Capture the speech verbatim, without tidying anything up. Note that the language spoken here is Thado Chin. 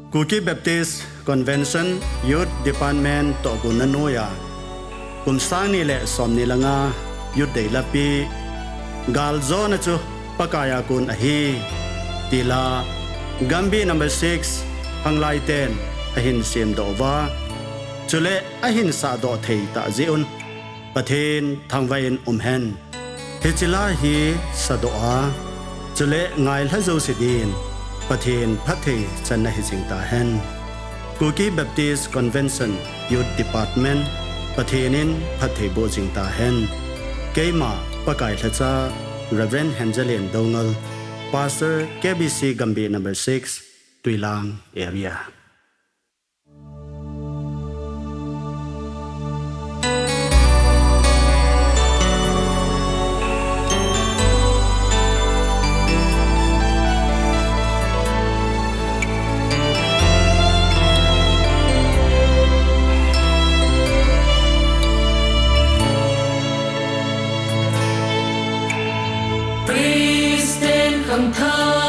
Kuki Baptist Convention Youth Department tohgon na noiya kum sang ni le som ni le nga Youth Day lapi galjona chu Pakai a kon ahi, ti la Gambih number six hanglaiten ahin semdoh uva, chule ahin sahdoh thei tah jeh un Pathen thangvah in umhen. Hiche la hi sadoh a, chule ngailha jouse din Pathen phatthei channa hijing tahen. Kuki Baptist Convention Youth Department, Pathen in phatthei boh jing tahen. Keima Pakai lhacha Reverend Henjalen Doungel, Pastor, K B C Gambih number six, Tuilang Area. Christian khangthah